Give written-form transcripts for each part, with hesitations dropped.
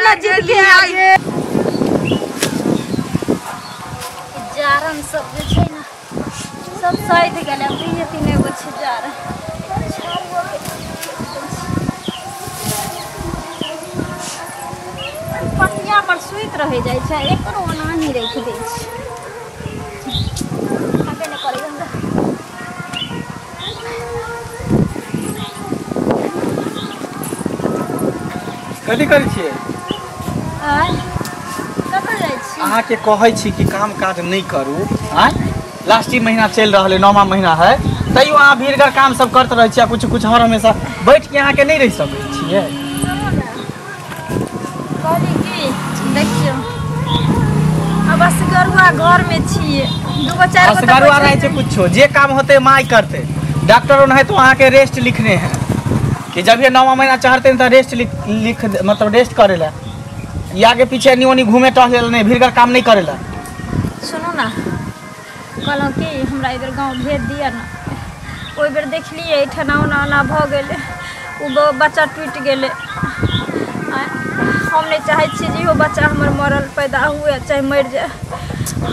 ना जीत के आगे जारन सब जे छै ना सब सैध गेलै दुइये तीन गो छै जारन पटिया पर सुति रहि जाइ छै एकरो ओनाही राखि दै छै खाबे नहि करै हमरा। कथी करै छियै? आँय कतऽ जाइ छी? अहाँके कहै छी कि काम काज नहि करू। आँय लास्ट ई महीना चलि रहल है, 9वां महीना है, तैयो अहाँ भीड़गर काम सब करते रहै छियै। कुछ कुछ हर हमेशा बैठ के अहाँके नहि रहि सकै छियै। कहली कि देखियौ अब असगरुआ घर में छियै, 2 गो 4 गो असगरुआ रहै छै कुछो जे काम होते माय करते। डॉक्टर ओनाहितो अहाँके रेस्ट लिखने है कि जब ये 9वां महीना चढ़ते तऽ रेस्ट लिख लिख मतलब रेस्ट करे ला, या आगे पीछे एनी ओनी घूमे टहले ला नहीं, भीड़गर काम नहीं करे ला। सुनू ना कहलहुँ कि हमरा इधर गाँव भेज दिअ ना। ओहि बेर देखलियै एहिठना ओना ओना भऽ गेलै, ओ बच्चा टूटि गेलै। हम नहीं चाहै छियै जे इहो बच्चा हमर मरल पैदा हुए चाहे मरि जाए।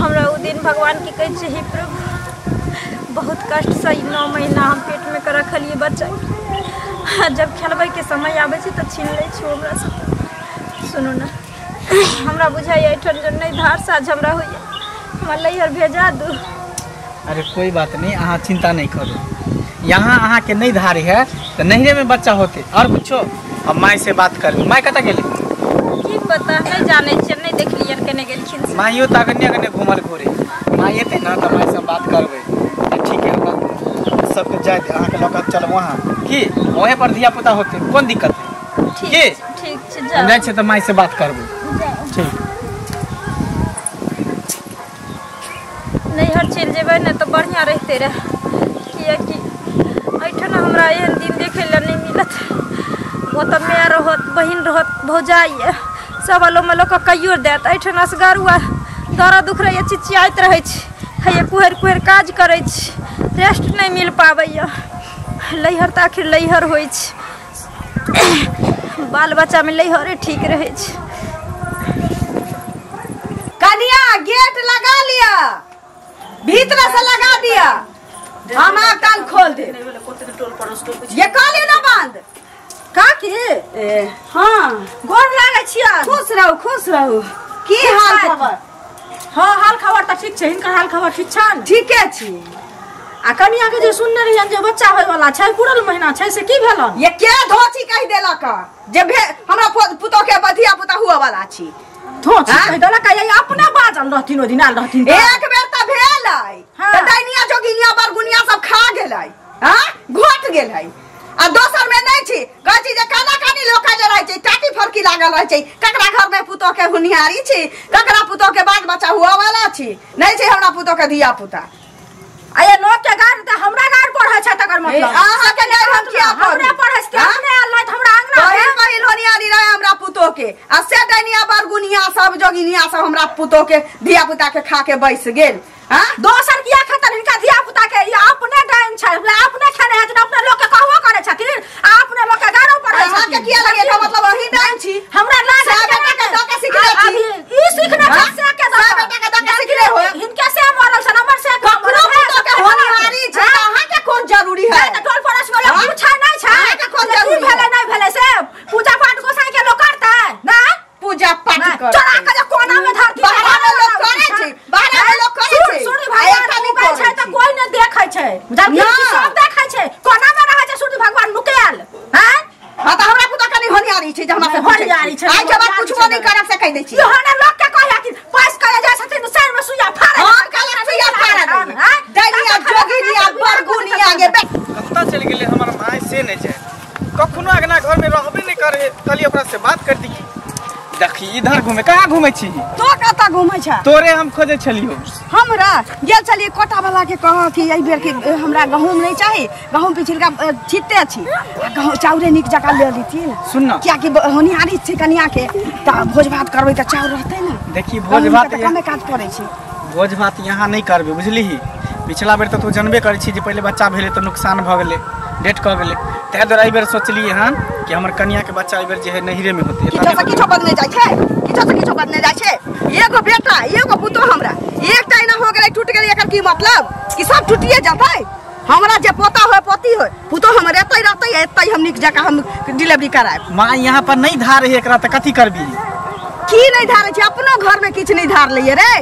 हमरा ओ दिन भगवान की कहै छै हे प्रभु बहुत कष्टसँ ई 9 महीना हम पेटमे के रखलियै बच्चा, जब खेलबैके समय आबै छै तऽ छीन लै छै हमरासँ। सुनू ना हमरा बुझाइए एहिठाम जे नहि धार साझ हमरा होइए, हमरा लैहर भेजा दू। अरे कोई बात नहीं, अहाँ चिंता नहीं करू। यहाँ अहाँ के नहीं धारी है तो नैहरे में बच्चा होते और कुछो। अब माई से बात कर। माई कतऽ गेलै की पता, नहीं जानै छियै, नहीं देखलियै केने गेलखिन। माइयो तऽ अगने अगने घूमल घूरे। माई एतै ना तऽ माई से बात करबै। ठीक है हमरा सबके जाय दे, अहाँके लऽ कऽ चलब वहाँ की वहीं पर धिया पुता होते, कोन दिक्कत है? ठीक ठीक छै जाउ। जाइ छियै तऽ माई से बात करबै। ठीक नैहर चलि जेबै ने तऽ बढ़िआँ रहिते रहए, किएकि एहिठाम हमरा एहन दिन देखै लए नहि मिलत। ओतऽ माय रहत, बहिन रहत, भौजाइ सब अलो मलो कऽ कहियो देत। एहिठाम असगरुआ दर्द दुख रहैए, चिचियाइत रहै छी, हैया कुहरि कुहरि काज करै छी, रेस्ट नहि मिल पाबैए। लैहर तऽ आखिर लैहर होइ छै, बाल बच्चामे लैहरे ठीक रहै छै। कनिया गेट लगा लिया, भीतर से लगा दिया, हम कान खोल दे। ये कहली ना बंद काकी। हाँ गोर लागै छियै। खुश रहू खुश रहू। की हाल खबर? हाँ हाल खबर तऽ ठीक छै। हिनकर हाल खबर ठीक छनि? ठीके छी। आ कनिया के जे सुनने रहियनि जे बच्चा होय वाला छै, पूरल महीना छै, से की भेलन? ये के धोची कहि देलक जे हमरा पुतोह के धिया पुता हुआ वाला छी? धोची कहि देलक? ये अपने बाजल रहथिन ओहि दिन आयल रहथिन। एक बेर तऽ भेलै तऽ डाइनिया जोगिनिया बरगुनिया सब खा गेलै, हाँ घोट गेलै। आ दोसर में नहीं छी, कहै छी जे काना कानी लोक जे रहै छै, टाटी फरकी लागल रहै छै, ककरा घर में पुतोह के हुनिहारी छी, ककरा पुतोह के बाल बच्चा हुआ वाला छी, नहीं छै हमरा पुतोह के धिया पुता। अये लोक के गार तऽ हमरा गार पढ़ै छै तकर मतलब अहाँ के गार हम किया हमरा पढ़ै छै? अपने आयल रहै हमरा अंगना पहिल पहिल होनियारी रहे हमरा पुतोह के, आ से डाइनिया बरगुनिया सब जोगिनिया सब हमरा पुतोह के धिया पुता के खा के बैस गेल। हाँ दोसर किया खतन हिनका धिया पुता के? ई अपने डाइन छै, अपने खेने हेथिन, अपने लोक के कहबो करै छथिन आ अपने लोक के गारो पढ़ै छथिन। अहाँ के किया लगे एकर मतलब अहीं डाइन छी? हमरा लागे बेटा के दऽ के सिखने छी। ई सिखने छै से के दऽ बेटा के दऽ के सिखने हो। हिनके से मरल छन, हमर से ककरो पुतोह के होनिहारी छै तऽ अहाँ के कोन जरूरी है? तऽ टोल पड़ोस में लोक पूछै नहि छै अहाँ के कोन जरूरी भेलै नहि भेलै से पूजा पाठ गोसाई के लोक करतै ना? पूजा पाठ करतै चोरा के जे कोना में धरती बाहर में लोक करै छै, बाहर में लोक करै छै। सूर्य भगवान उगै छै तऽ कोई नहि देखै छै, जबकि सब देखै छै। कोना में रहै छै सूर्य भगवान नुकायल। हैं हां तऽ हमरा पुतोह कनि होनियारी छै जे हमरा से होनियारी छै। आइ के बाद कुछबो नहि करब से कहि दै छी। इहो ने लोक के कहै कि पैस करे जाइ छथिन सर में सुइया फाड़ै। हम कहलक सुइया फाड़ै डाइनिया जोगिनिया बरगुनिया गे कतऽ चलि गेलै हमर माय से नहि जाय। कखनो अगना घर में रहबे नहि करे, कहलियै ओकरा से बात कर दी। देखी इधर घूमे, कहाँ घूमे छी तो? कतऽ घूमै छ? तोरे हम खोजे छलियो। हमरा गेल छलियै कोटा वाला के कह कि एहि बेर के हमरा गहूम नहीं चाही, गहूम पिछलका छिटते छी, गहूम चाउरे नीक जकाँ ले लेथिन। सुन ना, कियाकि होनिहारी छै कनिया के, तऽ भोज भात करबै तऽ चाउर रहतै ना। देखी भोज भात कमे काज पड़ै छै। भोज भात यहाँ नहीं करबै बुझलिही, पिछला बेर तऽ तू जनबे करै छी जे पहिले बच्चा भेलै तऽ नुकसान भऽ गेलै, डेथ कऽ गेलै, ताहि दुआरे एहि बेर सोचलियै हन कि हमर कनिया के बच्चा एहि बेर जे है नैहरे में होतै। किछो से किछो बदले जाइ छै, किछो से किछो बदले जाइ छै। एगो बेटा एगो पुतोह हमरा एकटा एना हो गेलै टूट गेलै, एकर की मतलब कि सब टूटिए जेतै? हमरा जे पोता होय पोती होय पुतोह हमर एतै रहतै, एतै हम नीक जकाँ हम डिलीवरी करायब। माँ यहाँ पर नहीं धार है एकरा तऽ कथी करबी? की नहीं धारे छै? अपनो घर में किछु नहीं धार लइए रे।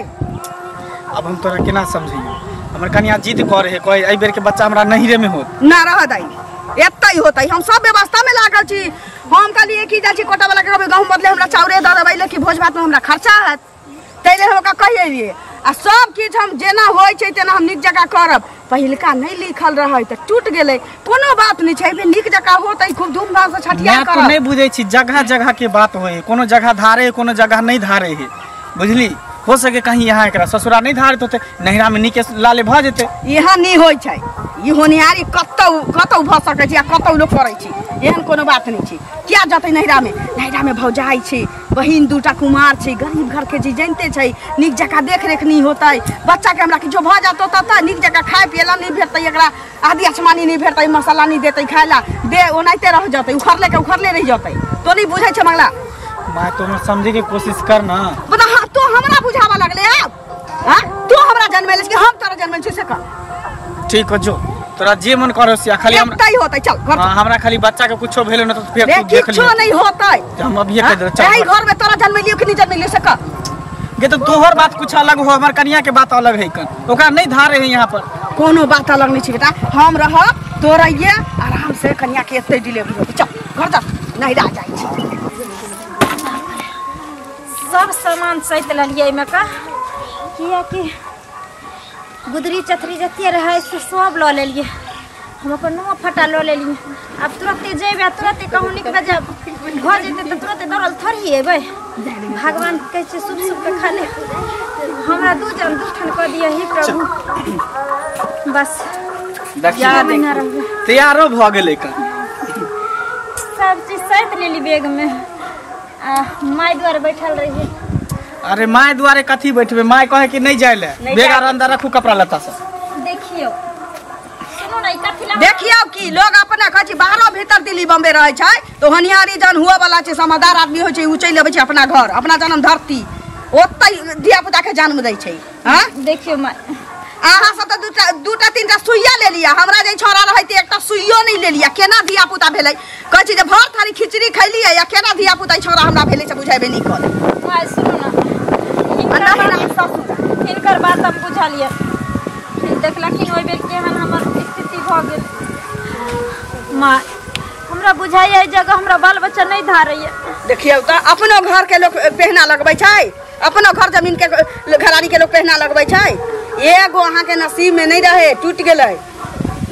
अब हम तोरा केना समझैयो, हमर कनिया जिद करे है, कहे एहि बेर के बच्चा हमरा नैहरे में होत। ना रह दाई, एतै होतै, हम सब व्यवस्था में लागल छी। हम कहलियै की जाइ छी कोटा वाला के कहबै गहूँम बदले हमरा चाउरे दऽ देबै, लेकिन भोज भात में हमरा खर्चा हैत, ताहि लेल हम ओकरा कहि एलियै। आ सब किछु हम जेना होइ छै तेना हम नीक जकाँ करब। पहिलका नहीं लिखल रहै तऽ टूट गेलै, कोनो बात नहीं छै, एहि नीक जकाँ होतै, खूब धूमधाम से छठिया मैं तो करब। नहीं बुझै छी, जगह जगह के बात होय, कोनो जगह धारे है कोनो जगह नहीं धारे है, बुझली? हो सके कहीं यहाँ एकरा ससुरा नहीं धारत होतै, नैहरा में नीके लाले भऽ जेतै। यहाँ नहीं होइ छै, ई होनिहारी कतौ कतौ भऽ सकै छै आ कतौ लोक करै छै, एहन कोनो बात नहीं छै। किया जेतै नैहरा में? नैहरा में भौजाइ छै, बहिन दूटा कुमार छै, गरीब घर के छै, जनिते छै, नीक जकाँ देखरेख नहीं होतै, बच्चा के हमरा किछो भऽ जेतौ तब नीक जकाँ खाय पियै ला नहीं भेटतै, एकरा आदि आसमानी नहीं भेटतै, मसाला नहीं देतै खाय ला, दे ओनाहिते रह जेतै, उखड़ले के उखड़ले रहि जेतै। तो नहीं बुझै छै मंगला? माँ तो समझे के कोशिश कर ना। बता हाँ, तो हमरा बुझावा लगले आब? हाँ, तू हमरा जन्मेले छी हम तोरा जन्मेल छी से कर। ठीक हो जो तोरा जे मन करो से, खाली हमरा एतै होतै, चल घर। हाँ, हमरा खाली बच्चा के कुछो भेलो न तो फेर तू देख किछो लियो। नहीं होतै, हम अभी कह दे चल। एहि घर में तोरा जन्मेलियो कि नहीं जन्मेलियो से कर। गे तो तोहर बात कुछ अलग हो, हमर कनिया के बात अलग है, कन ओकरा नहीं धारे है यहाँ पर। कोनो बात अलग नहीं छै बेटा, हम रहब तो रहिए आराम से, कनिया के एतै डिलीवरी होतै, चल घर चल, नैहरा जाइ छी। सब सामान सैत लेलियै एहिमे का, कियाकि गुदरी चथरी जते रहै से सब लऽ लेलियै, हम अपन नुआ फटा लऽ लेलियै। आब तुरते जेबै तुरते कहूँ नीक बजा भऽ जेतै तऽ तुरते दौड़ल थोड़ी अयबै। भगवान कहै छै सुख सुख के खा ले, हमरा दू जन दू ठान कऽ दिअ हे प्रभु। बस तैयारो भऽ गेलै कन, सब चीज सैत लेली बैग में। माय दुआरे बैठल रहिए। अरे my दुआरे कथी बैठबे, my कहे कि नहीं जाय ले, बैग आर अंदर रखू कपड़ा लत्ता सब। देखियो सुनो ना, कथी ला देखियो कि लोग अपना कहै छै बाहरो भीतर दिल्ली बम्बे रहै छै तो होनिहारी जन हुआ वाला छै, समझदार आदमी होइ छै, उ चलि अबै छै अपना घर, अपना जन्म धरती, ओतै धिया पुता के जन्म दै छै। हाँ देखियो my, अहाँ सब तऽ दूटा तीनटा सुइया ले लिया, हमरा जे छोरा रहै ते एकटा सुइयो नहीं ले लिया, केना धिया पुता भेलै? कहै छी जे भर थारी खिचड़ी खैलियै या केना धिया पुता छोरा हमरा भेलै से बुझाबे नहीं कर। My सुनो ना, हिनकर बात हम बुझलियै, देखलखिन ओहि बेर केहन हमर स्थिति भऽ गेल। माँ हमरा बुझाइया एहि जगह हमरा बाल बच्चा नहीं धारैया। देखियौ तऽ अपनो घर के लोक पहना लगबै छै, अपनो घर जमीन के घरारी के लोक पहना लगबै छै। एगो अहाँ के नसीब में नहीं रहे, टूट गेलै,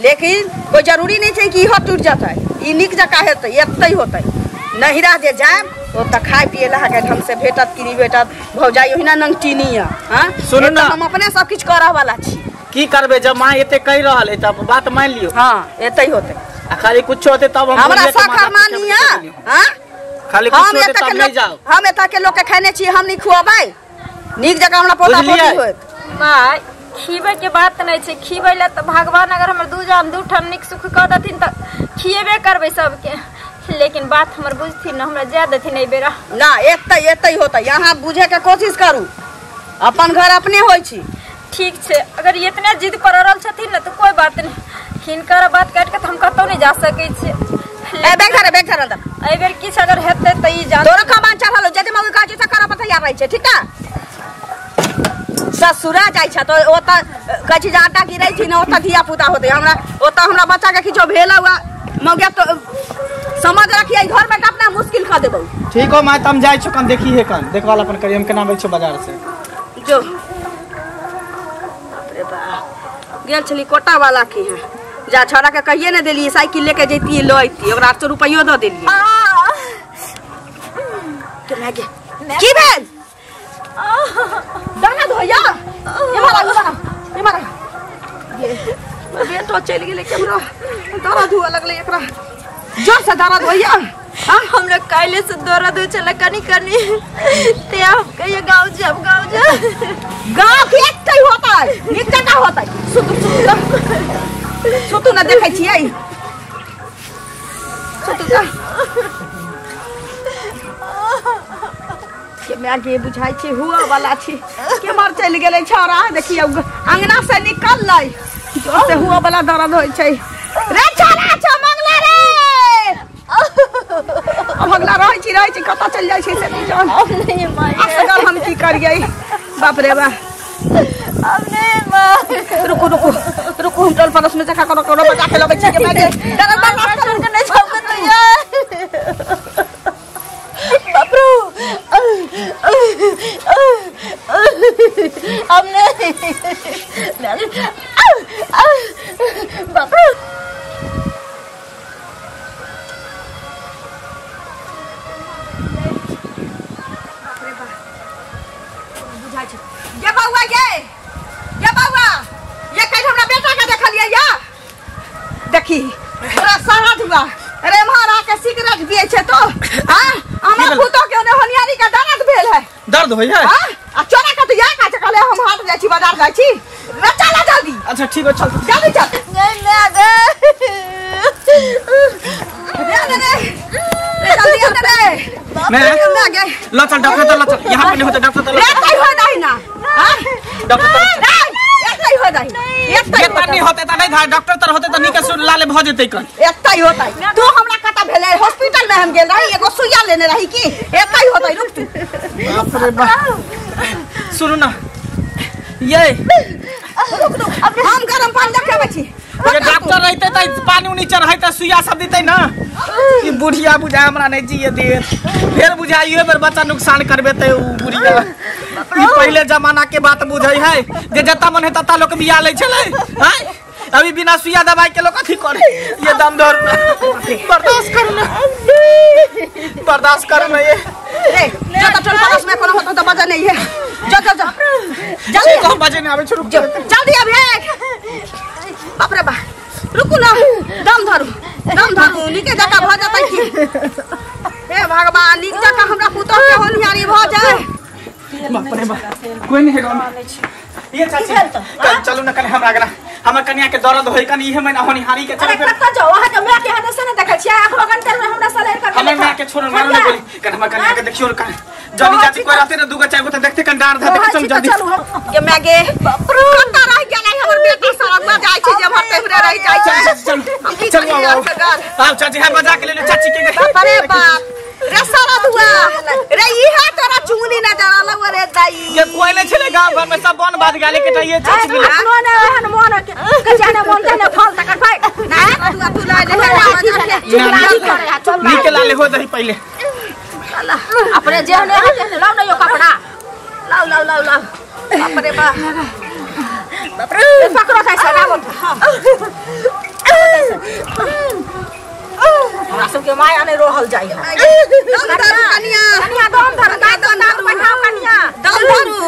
लेकिन कोई जरूरी नहीं छै कि इहो टूट जेतै, ई नीक जकाँ हेतै, एतै होतै। नैहरा जे जायब ओतऽ खाय पियै लए अहाँके ढंग से भेटत कि नहीं भेटत? भौजाइ ओहिना नंगटीनी यऽ। हाँ सुनू ना, हम अपने सब किछु करऽ वाला छी। की करबै जब माँ एते कहि रहल है तब बात मान लियौ। हाँ एतै होतै, आ खाली कुछो होतै तब हम हमरा सखर मानी यऽ। हाँ खाली कुछो होतै तब नहीं जाओ। हम एतऽ के लोक के खेने छी, हम नहीं खुअबै, नीक जकाँ हमरा पोता पोती होयत। माय खीबै के बात नहीं छै, खीबै लए तऽ भगवान अगर हमर दू जान दू ठाम नीक सुख कऽ देथिन तऽ खिएबे करबै सबके, लेकिन बात हमर बुझथिन न, हमरा जाय देथिन एहि बेरा ना। एतै एतै होतै, अहाँ बुझे के कोशिश करू, अपन घर अपने होइ छी। ठीक छै, अगर इतने जिद पर अड़ल छथिन ने तऽ कोई बात नहीं, हिनकर बात काटि के तऽ हम कतौ नहीं जा सकै छियै। ए बैग धरे, बैग धरे अंदर। एहि बेर किछु अगर हेतै तऽ ई जान तोरो कमान चढ़ल हो, जे मौगी कहै छै से करऽ पर तैयार रहै छै, ठीक ना? ससुरा जाइ छै तऽ ओतऽ कहै छै जे आटा गिरै छी ने ओतऽ धिया पुता होतै, हमरा ओतऽ हमरा बच्चा के किछो भेल हुआ मौगिया तो समझ रखिए घर में अपना मुश्किल कर देबौ। ठीक हो माय, त हम जाइ छौ कन देखी हे कन देखभाल अपन करी, हम केना आबै छौ बाजार से। जो बाप रे बाप, गेल छली कोटा वाला के यहाँ, जा छोरा के कहिए ने देलिए साइकिल लेके जैतिए ल अइतिए, ओकरा 800 रुपैयो दऽ देलिए। की भेल? दाना धोया एम्हर आ, एम्हर आ, बेटो चलि गेलै केम्हरो, दर्द हुअ लगलै एकरा, जोर से दर्द होइया। हमरा काल्हि से दर्द होइ छलै कनी कनी, ते हम कहियो गाँव जाब, गाँव जाब। गाँव के एतै होतै नीक जकाँ होतै। सुतू सुतू सुतू ना देखै छियै सुतू त के माय गे बुझाइ छै हुआ वाला छी केम्हर चलि गेलै छौड़ा। देखियौ अंगना से निकललै जोर से हुआ वाला दर्द होइ छै। रे छौड़ा छौ मंगला रे अब अगला रहै छी कतऽ चलि जाइ छै से नहि जान। नहीं माय असगर हम की करियै बाप रे बा। अब नहीं माय रुकू रुकू रुकू हम टोल पड़ोस में जखा कोनो कोनो बजा के लबै छी के माय गे दर्द बर्दाश्त छोड़ के नहीं छोड़ तो यार बाप रे अब नहीं बाप रे। ये बउआ ये बउआ ये कल हमरा बेटा के देखलियै या देखी तोरा सारा धुआ रे मारा के सिगरेट पिए छै तो हां हमरा पुतो के ओने होनियारी के दर्द भेल है। दर्द होय है हां आ चोरा के तो या का कहले हम हाट जाइ छी बाजार जाइ छी रे चल जल्दी। अच्छा ठीक है चल जल्दी चल। नहीं मैं गे रे रे रे जल्दी आ रे मैं मैं गे ल चल डॉक्टर त ल चल यहां पे नहीं होता डॉक्टर त ल रे तई हो नहीं ना हां डॉक्टर त एतै हो नहीं एतै नहीं होते त नहीं था डॉक्टर तर होते त नीके सुन लाले भ जेतै कन एतै होतै तू हमरा कता भेलै हॉस्पिटल में हम गेल रही एगो सुइया लेने रही की एतै होतै। रुक तू बाप रे बाप सुनू ना ये रुक रुक हम गरम पानी दे के आबै छी। ये डॉक्टर रहते त पानी उनी चढ़ाई त सुइया सब देतै ना ई बुढ़िया बुझा हमरा नहीं जिए देत फेर बुझा इहे बेर बच्चा नुकसान करबे त उ बुढ़िया ई पहले जमाना के बात बुझै है जे जता मन है तता लोग बिया लै छलै हैं अभी बिना सुइया दवाई के लोग अथी करे ये दम धर बर्दाश्त कर ना बर्दाश्त कर ना ये रे जता टोल पड़ोस में कोनो होतो त बजा नहीं है जा जा जा जल्दी कहो बजे नहीं आवे छोड़ जल्दी अब है बाप रे बा रुकू ना दम धरू नीके जका भ जतै की हे भगवान नीक जका हमरा पुतोह के होनिहारी भ जाए। बाप रे बाप कोई नहीं है गांव में ये चाची कल चलू ना कल हमरा अगला हमर कन्या के दर्द होई कन इहे महीना होनिहारी के अरे कत जाओ अहाँ के my के हाथ से न देखै छियै अखनो गन कर हमरा साले कर हमर my के छोड़ मारू ने बोली कन हमर कन्या के देखियो कन जनी चाची कोई रहते ना दुगो चार गो त देखते कन डार धर चल जल्दी के my गे कत रह गेलै हमर बेटा सरगवा जाइ छै जे हमर तेमरे रह जाइ छै। चल चल आओ आओ चाची हम बजा के ले ले चाची के बाप रे बाप रे सारा धुआ रे इहा तोरा चुंगली न जरा रे दाई ये कोई नहीं छले गांव घर में सब बन बात गाले के ये चाची मिले अखनो ने एहन मन के जाने मन जाने फल तकर भाई ना तू तू ला ले चुगलाही करे चल निकल ले हो दही पहले अपने जेहने है तेहने लाउ न यो कपड़ा लाउ लाउ लाउ लाउ बाप रे बाप बाप रे पकड़ो थाई सलाम। हां हमरा सबके माया नहीं रहल जाइ है। दम धरू कनिया कनिया दम धरू दांत दांत बैठाओ कनिया दम धरू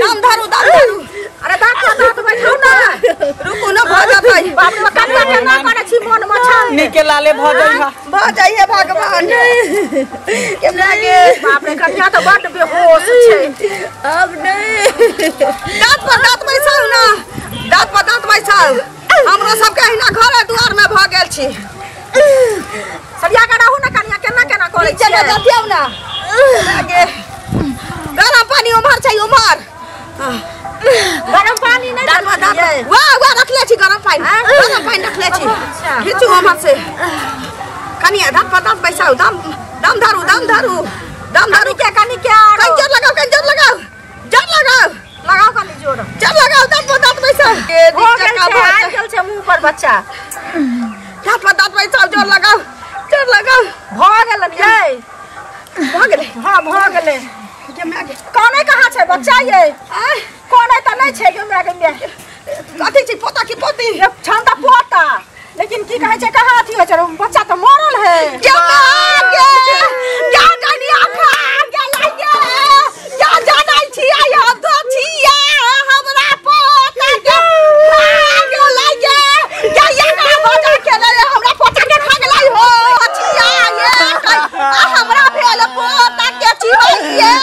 दम धरू दम धरू अरे दांत दांत बैठाओ ना रुकू ना भ जतै बाप रे कनिया के ना करे छी मन मछा निके लाले भ जाइ है भ जाइ है भगवान के लागे बाप रे कनिया त बड बेहोश छै। अब नहीं दांत पर दांत बैसाउ ना दांत पर दांत बैसाउ हमरो सबके अहिना घरे दुआर में भ गेल छी। सरिया के रहू ना कनिया केना केना करै नीचे छियै जतियौ ना आगे गरम पानी उम्हर छै उम्हर गरम पानी नहीं दांत दांत वाह वाह रखले छी गरम पानी रखले छी खींचू उम्हर से कनिया दांत पर दांत बैसाउ दम दम धरू दम धरू दम धरू के कनी के कन जोर लगाओ कन जोर लगाओ जोर लगाओ लगाओ कनी जोर जोर लगाओ दांत पर दांत बैसाउ हो गेल छै आइ गेल छै मुंह पर बच्चा दांत पर दांत बैसाउ जोर लगाओ जोर लगाओ भ गेलन यै भ गेलै हां भ गेलै के my गे कोने कहाँ छै बच्चा यै कोने त नहीं छै गे my गे my कथी छै पोता की पोती छन त पोता लेकिन की कहै छै कहाँ अथी होइ छै बच्चा त मरल है के my गे क्या डनिया खा गेलै गे क्या जानै छियै हम तो छियै हमरा पोता के खा गेलै गे क्या ये का बजा के रे हमरा पोता के खा गेलै हो छियै ये आ हमरा भेल पोता के छियै गेलै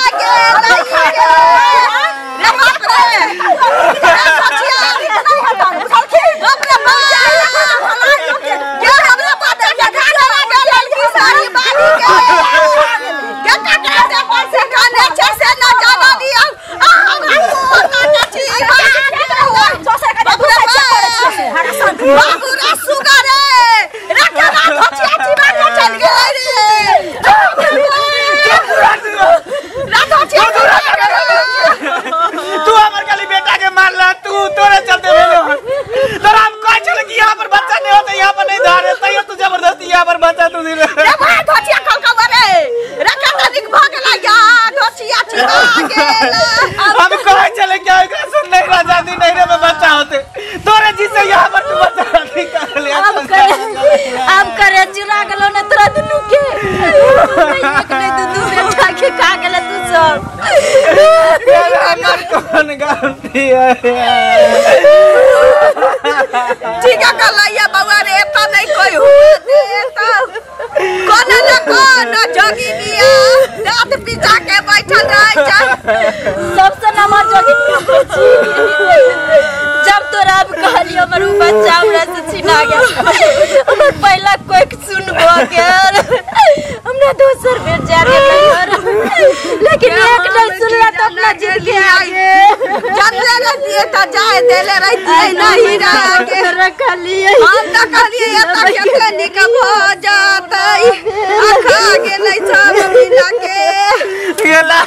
गे रे बाप रे गे ककरा से पर से काने छै से न जाना दिया आ हमरा कोना के छी दोसर के दूसरा चेक करै छियै से हरासान बाबू रे सुगा रे रखा धोचिया चिबा के चल गेलै रे तू हमर खाली बेटा के मारला तू तोरे चलते भेलो हन। तोरा हम कहै छल कि यहाँ पर बच्चा नहीं होता यहाँ पर नहीं धारे तैयो तू जबरदस्ती यहाँ पर बच्चा तू दिले रे भाई धोचिया खल रे रखा तनिक भ गेलै या धोचिया चिबा गेलै हम कहै छले कि एकरा से नहीं राजा दी नहीं रे में बच्चा होते तोरे जी से यहाँ पर तू बच्चा नहीं कर लिया अब करे चुरा गेलो ने तोरा दुनू के एक ने दुनू बेटा के खा गेले तू सब हमर कौन गलती है ठीक है कलैया बउआ रे एतऽ नहीं कोई हुए दे एतऽ कोनो न कोनो जोगिनिया दाँत पिचा के बैठल रहै छै सबसे नमर जोगिनी छी जब तोरा अब कहलियो हमर उ बच्चा हमरा से छिना गेल हमर पहला कोख सुन भ गेल हमरा दोसर बेर जा गेल लेकिन एक नहीं सुनला तो अपना जिंदगी आगे जनले रहतियै तऽ जाय देले रहितियै नहीं रह रखलियै हम तऽ कहलियै एतऽ कते नीक भऽ जतै आ खा गेलै सब मिला के गेला